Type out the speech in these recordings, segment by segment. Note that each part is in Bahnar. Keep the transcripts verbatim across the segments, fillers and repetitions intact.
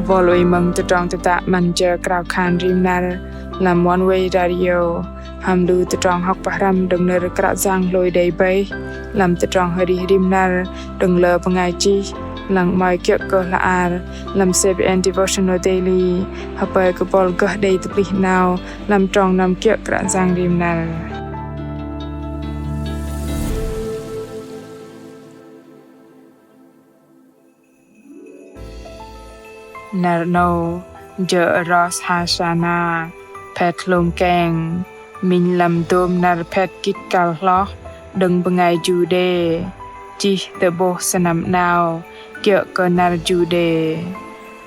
Bol oei mơ̆ng tơdrong tơdă 'Măn jơ krao khan rim năr lăm One Way Radio hăm lu tơdrong hŏk pơhrăm đơ̆ng nơ̆r Kră Yang hlôi đei bơih lăm tơdrong arih rim năr đơ̆ng lơ bơngai chih lăng 'mơ̆i kiơ̆ kơ hla ar lăm CBN Devotional Daily. Hơpơi kơ bol gơh đei tơplih 'nao lăm trong năm kiơ̆ Kră Yang rim năr. Năr 'nâu jơ̆ Rosh Hashanah, phet hlôm keng, minh lăm dôm năr phet gĭt kăl hloh đơ̆ng bơngai Juđê, chih tơ'bôh sơnăm 'nao kiơ̆ kơ năr Juđê.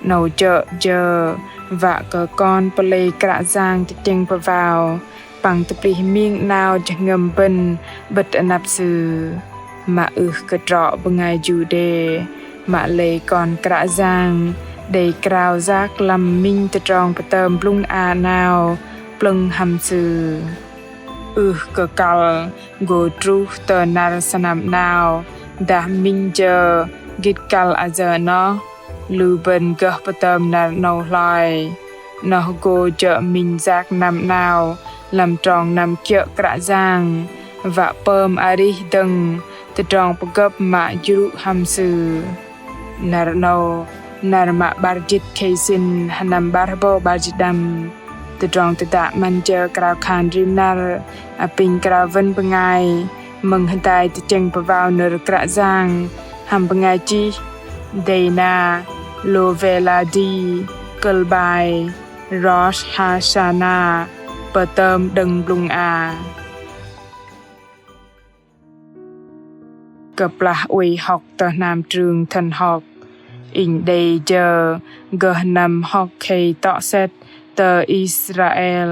'Nâu jơ̆ jơ wă kơ kon pơlei Kră Yang tơchĕng pơwao păng tơplih ming 'nao jơhngơ̆m bơ̆n 'bơ̆t anăp Sư. Mă ưh kơ trŏ bơngai Juđê, mă lei kon Kră Yang đei krao yak lăm minh tơdrong pơtơm blŭng a 'nao plơ̆ng hăm Sư. Ưh kơ kăl gô truh tơ năr sơnăm 'nao dah minh jơ gĭt kăl ayơ noh, lu bơ̆n gơh pơtơm năr 'nâu hloi. Noh gô jơ̆ minh yak năm 'nao lăm trong năm kiơ̆ Kră Yang, wă pơm arih dơ̆ng tơdrong pơgơ̆p mă jrŭ hăm Sư. Năr 'nâu, năr mă 'bar jĭt khei sĭn, hơnăm 'bar hơbâu 'bar jĭt đăm. Tơdrong tơdă 'Măn jơ krao khan rim năr apinh krao wơ̆n bơngai mơ̆ng hơdai tơchĕng pơwao nơ̆r Kră Yang hăm bơngai chih Dana Lovelady, kơ̆l bai Rosh Hashanah, pơtơm đơ̆ng blŭng a. Kơplah oei hŏk tơ hnam trưng thần học, inh đei jơ gơh năm hŏk khei tŏ sĕt tơ Israel.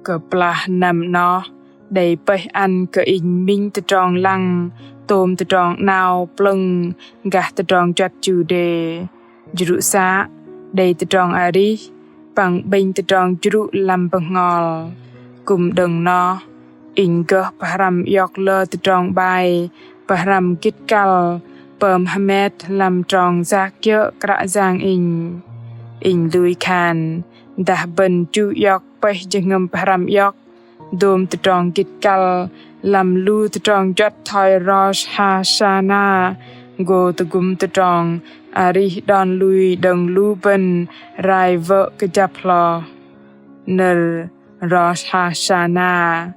Kơplah năm noh đei pơih ăn kơ inh minh tơdrong lăng tôm tơdrong 'nao plơ̆ng gah tơdrong juăt Juđê. Jrŭ să đei tơdrong arih păng 'bĕnh tơdrong jrŭ lăm bơhngol. Kư̆m đơ̆ng noh, inh gơh pơhrăm iŏk lơ tơdrong bai pơhrăm gĭt kăl pơm hơmet lăm trong yak kiơ̆ Kră Yang inh. Inh lui khan dah bơ̆n chu iŏk pơih jơhngơ̆m pơhrăm iŏk dôm tơdrong gĭt kăl lăm lu tơdrong juăt thoi Rosh Hashanah, gô tơgŭm tơdrong arih đon lui đơ̆ng lu bơ̆n rai wơ̆ kơjăp hloh. Nơ̆r Rosh Hashanah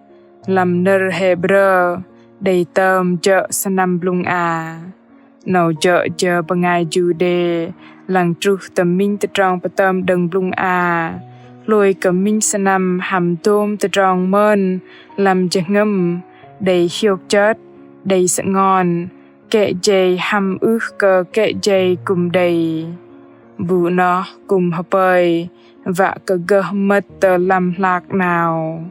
lăm nơ̆r Hêbrơ đei tơm jơ̆ sơnăm blŭng a. 'Nâu jơ̆ jơ bơngai Juđê lăng truh tơ minh tơdrong pơtơm đơ̆ng blŭng a, hlôi kơ minh sơnăm hăm dôm tơdrong mơn lăm jơhngơ̆m, đei hiôk chơt, đei sơngon, kĕ jei hăm ưh kơ kĕ jei kư̆m đei. Bu noh kư̆m hơpơi wă kơ gơh mơ̆t tơ lăm hlak 'nao.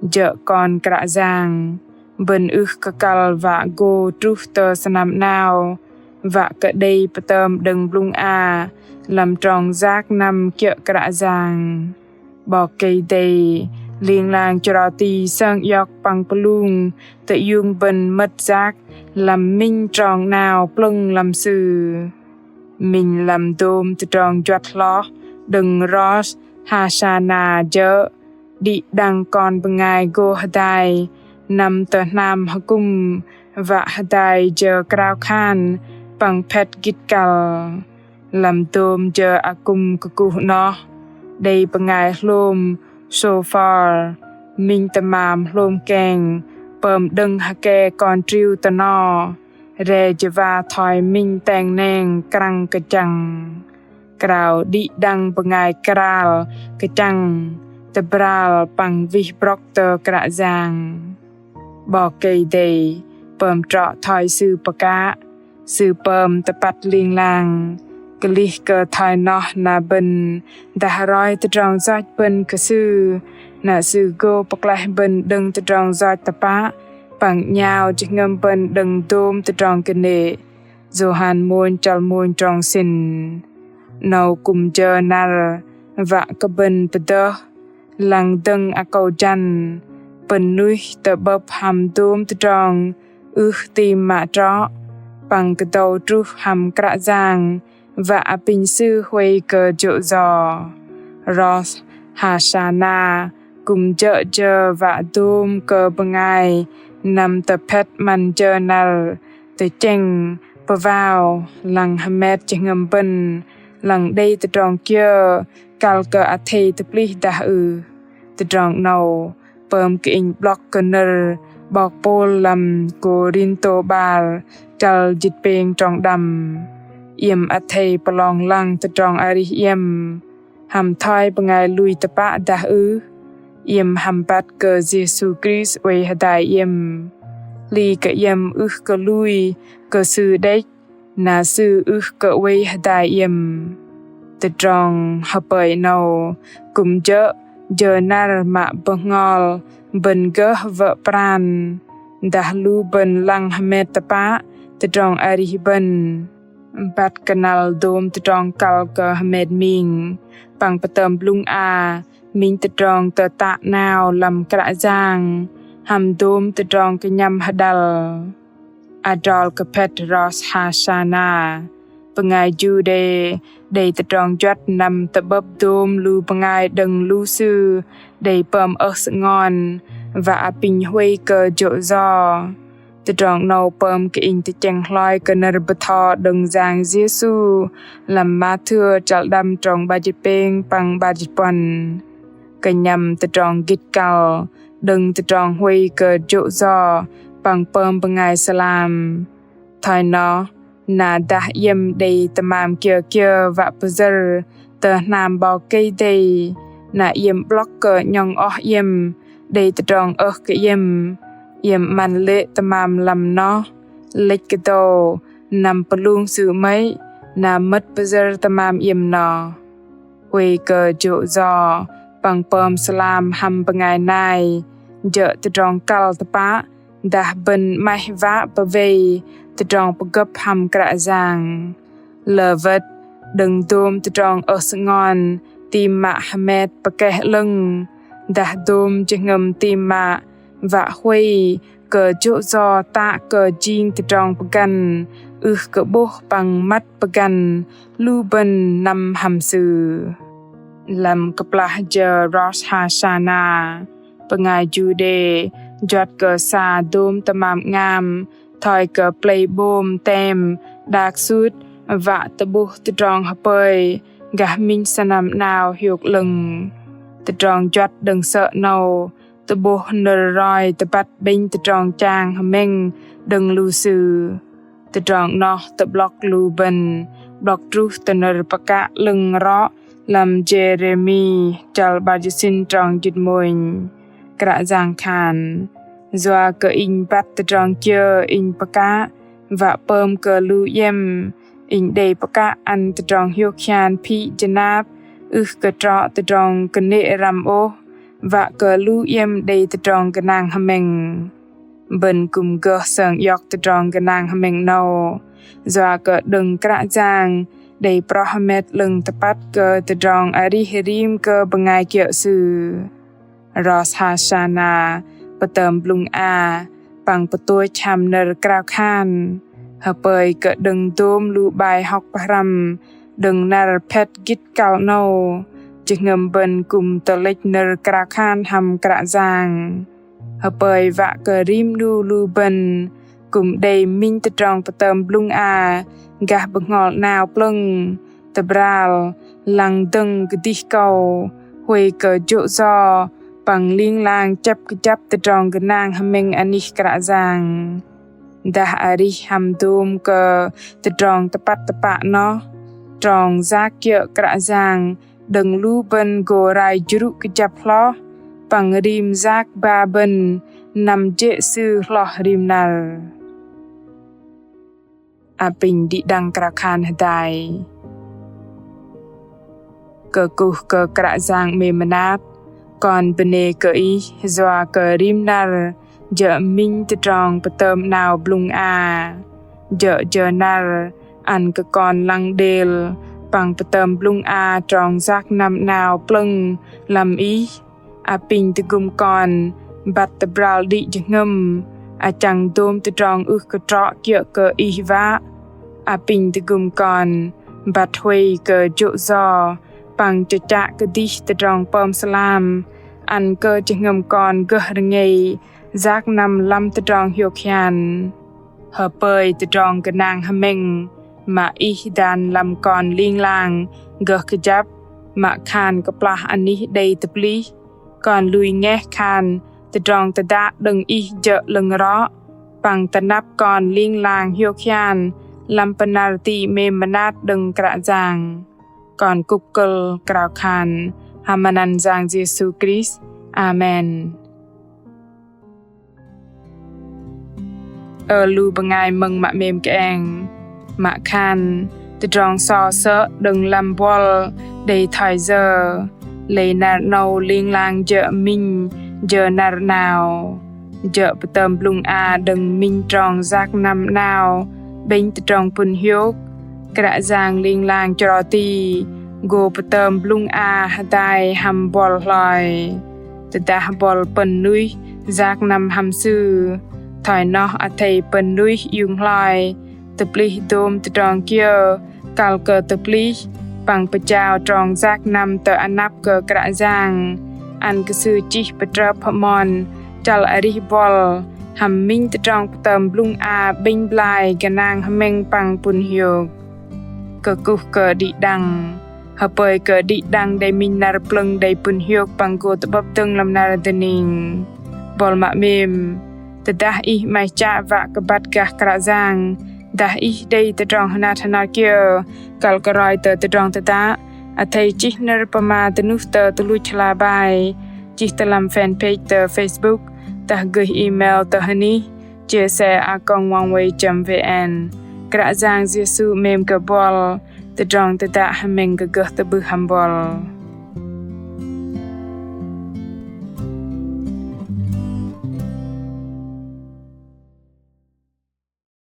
Jơ̆ kon Kră Yang, bơ̆n ưh kơ kăl wă gô truh tơ sơnăm 'nao wă kơ đei pơtơm đơ̆ng blŭng a lăm trong yak năm kiơ̆ Kră Yang. 'Bok Kei-Dei ling lang chro ti sơng iŏk păng pơlung tơiung bơ̆n mơ̆t yak lăm minh trong 'nao plơ̆ng lăm Sư. Minh lăm dôm tơdrong juăt hloh đơ̆ng Rosh Hashanah jơ̆ đĭ đăng kon bơngai gô hơdai năm tơ hnam hơkŭm wă hơdai jơ krao khan păng phet gĭt kăl. Lăm dôm jơ akŭm kơkuh noh, đei bơngai hlôm sôphôr, minh tơmam hlôm keng pơm đơ̆ng hơke kon triu tơno, re jơwa thoi minh teng neng krăng kơchăng. Krao đĭ đăng bơngai kral kơchăng, tơbral păng wih brŏk tơ Kră Yang. 'Bok Kei-Dei pơm trŏ thoi Sư pơkă, Sư pơm tơpăt ling lang. Kơlih kơ thoi noh na bơ̆n dah roi tơdrong yoch bơ̆n kơ Sư, na Sư gô pơklaih bơ̆n đơ̆ng tơdrong yoch tơpă păng 'nhao jơhngơ̆m bơ̆n đơ̆ng dôm tơdrong kơnê̆. Yôhan mônh chăl mônh trong sĭn. 'Nâu kư̆m jơ năr wă kơ bơ̆n pơdơh lăng dơ̆ng akâu jăn, pơ̆n nuih tơ'bơ̆p hăm dôm tơdrong ưh tam mă trŏ, păng kơdâu truh hăm Kră Yang wă apinh Sư huay kơ jô̆ yo. Rosh Hashanah kư̆m jơ̆ jơ wă dôm kơ bơngai năm tơphĕt 'măn jơ năr tơchĕng pơwao lăng hơmet jơhngơ̆m bơ̆n lăng đei tơdrong kiơ kăl kơ athei tơplih dah ưh. Tơdrong 'nâu pơm kơ inh 'blŏk kơ nơ̆r 'bok Pôl lăm Kôrintô 'bar chăl jĭt pêng trong đăm. Iĕm athei pơlong lăng tơdrong arih iĕm hăm thoi bơngai lui tơpă dah ưh? Iĕm hăm băt kơ Yêsu Krist oei hơdai iĕm. Hli kơ iĕm ưh kơ lui kơ Sư đĕch, na Sư ưh kơ oei hơdai iĕm. Tơdrong hơpơi 'nâu kư̆m jơ̆ jơ năr mă bơhngol bơ̆n gơh wă pran dah lu bơ̆n lăng hơmet tơpă tơdrong arih bơ̆n. Băt kơnăl dôm tơdrong kăl kơ hơmet ming păng pơtơm blŭng a minh tơdrong tơtă 'nao lăm Kră Yang hăm dôm tơdrong kơnhăm hơđăl. Adrol kơ phĕt Rosh Hashanah, bơngai Juđê đei tơdrong juăt năm tơ'bơ̆p dôm lu bơngai đơ̆ng lu sư đei pơm ơh sơngon wă apinh huay kơ jô̆ yo. Tơdrong 'nâu pơm kơ inh tơchĕng hloi kơ nơ̆r bơtho đơ̆ng Yang Yêsu lăm Mathiơ chăl đăm trong 'bar jĭt pêng păng 'bar jĭt puăn. Kơnhăm tơdrong gĭt kăl đơ̆ng tơdrong huay kơ jô̆ yo păng pơm bơngai sơlam. Thoi noh, na dah iĕm đei tơmam kiơ kiơ wă pơyơ̆r tơ hnam 'Bok Kei-Dei, na iĕm 'blŏk kơ 'nhŏng oh iĕm đei tơdrong ơh kơ iĕm, iĕm 'măn lê̆ tơmam lăm noh, lĕch kơdâu năm pơlung sư 'mơ̆i, na mơ̆t pơyơ̆r tơmam iĕm noh. Huay kơ jô̆ yo păng pơm sơlam hăm bơngai nai jơ̆ tơdrong kăl tơpă dah bơ̆n 'maih wă pơwei tơdrong pơgơ̆p hăm Kră Yang. Lơ wơ̆t đơ̆ng dôm tơdrong ơh sơngon tam mă hơmet pơkeh 'lơ̆ng, dah dôm jơhngơ̆m tam mă wă huay kơ jô̆ yo tă kơ jing tơdrong pơgăn ưh kơ 'bôh păng măt pơgăn lu bơ̆n năm hăm Sư. Lăm kơplah jơ Rosh Hashanah, bơngai Juđê juăt kơ sa dôm tơmam 'ngam thoi kơ plei 'bôm tem đak sut wă tơ'bôh tơdrong hơpơi gah minh sơnăm 'nao hiôk 'lơ̆ng. Tơdrong juăt đơ̆ng sơ̆ 'nâu tơ'bôh nơ̆r roi tơbăt 'bĕnh tơdrong chang hơmĕng đơ̆ng lu sư. Tơdrong noh tơ'blŏk lu bơ̆n 'blŏk truh tơ nơ̆r pơkă 'lơ̆ng rŏ lăm Jêrêmi chăl 'bar jĭt sĭn trong jĭt mônh. Kră Yang khan: Yua kơ Inh băt tơdrong kiơ Inh pơkă wă pơm kơ lu iĕm, Inh đei pơkă ăn tơdrong hiôk hian phĭ jơnap, ưh kơ trŏ tơdrong kơnê̆ răm ôh, wă kơ lu iĕm đei tơdrong gơnang hơmĕng. Bơ̆n kư̆m gơh sơng iŏk tơdrong gơnang hơmĕng 'nâu, yua kơ đơ̆ng Kră Yang đei proh hơmet 'lơ̆ng tơpăt kơ tơdrong arih rim kơ bơngai kiơ̆ Sư. Rosh Hashanah pơtơm blŭng a păng pơtôch hăm nơ̆r krao khan. Hơpơi kơ đơ̆ng dôm lu bai hŏk pơhrăm đơ̆ng năr phĕt gĭt kăl 'nâu, jơhngơ̆m bơ̆n kư̆m tơlĕch nơ̆r krao khan hăm Kră Yang. Hơpơi wă kơ rim 'nu lu bơ̆n kư̆m đei minh tơdrong pơtơm blŭng a gah bơhngol 'nao plơ̆ng, tơbral lăng dơ̆ng kơdih kâu, huay kơ jô̆ yo păng ling lang chĕp kơjăp tơdrong gơnang hơmĕng anih Kră Yang. Dah arih hăm dôm kơ tơdrong tơpăt tơpă noh, trong yak kiơ̆ Kră Yang đơ̆ng lu bơ̆n gô rai jrŭ kơjăp hloh, păng rim yak ba bơ̆n năm jê̆ Sư hloh rim năr. Apinh đĭ đăng krao khan hơdai. Kơkuh kơ Kră Yang 'mêm mơnat, kon bơnê kơ Ih yua kơ rim năr jơ̆ minh tơdrong pơtơm 'nao blŭng a. Jơ̆ jơ năr ăn kơ kon lăng đêl păng pơtơm blŭng a trong yak năm 'nao plơ̆ng lăm Ih. Apinh tơgŭm kon băt tơbral đĭ jơhngơ̆m, achăng dôm tơdrong ưh kơ trŏ kiơ̆ kơ Ih wă. Apinh tơgŭm kon Băt huay kơ jô̆ yo păng chơchă kơdih tơdrong pơm sơlam ăn kơ jơhngơ̆m kon gơh rơngei yak năm lăm tơdrong hiôk hian. Hơpơi tơdrong gơnang hơmĕng mă Ih dan lăm kon ling lang gơh kơjăp, mă khan kơplah anih đei tơplih, kon lui ngeh khan tơdrong tơdă đơ̆ng Ih jơ̆ 'lơ̆ng rŏ păng tơnăp kon ling lang hiôk hian lăm pơnăr ti 'mêm mơnat đơ̆ng Kră Yang. Kon kŭk kơ̆l krao khan hăm anăn Yang Yêsu Krist. Amen. Ơ lu bơngai mơ̆ng mă 'mêm kơeng, mă khan tơdrong so sơ̆ đơ̆ng lăm buăl đei thoi yơ, lei năr 'nâu ling lang jơ̆ minh jơ năr 'nao. Jơ̆ pơtơm blŭng a đơ̆ng minh trong yak năm 'nao 'bĕnh tơdrong pŭn hiôk. Kră Yang ling lang chro ti gô pơtơm blŭng a hơdai hăm buăl hloi. Tơdah buăl pơ̆n nuih yak năm hăm Sư, thoi noh athei pơ̆n nuih iung hloi tơplih dôm tơdrong kiơ kăl kơ tơplih, păng pơjao trong yak năm tơ anăp kơ Kră Yang, ăn kơ Sư chih pơtrơp hơmon chăl arih buăl hăm minh tơdrong pơtơm blŭng a 'bĕnh blai gơnang hơmĕng păng pŭn hiôk. Kơkuh kơ đĭ đăng. Hơpơi kơ đĭ đăng đei minh năr plơ̆ng đei pŭn hiôk păng gô tơ'bơ̆p dơ̆ng lăm năr dơning. Buăl mă 'mêm, tơdah ih 'maih chă wă kơ băt gah Kră Yang, dah ih đei tơdrong hơnat hơnat kiơ kăl kơ roi tơ tơdrong tơdă, athei chih nơ̆r pơma dơnuh tơ tơluch hla bai, chih tơ lăm fanpage tơ Facebook, dah gơih email tơ hơnih chia sẻ a còng oneway chấm vn. Kră Yang Yêsu 'mêm kơ buăl. Tơdrong tơdă hơmĕng kơ gơh tơ'bưh hăm buăl.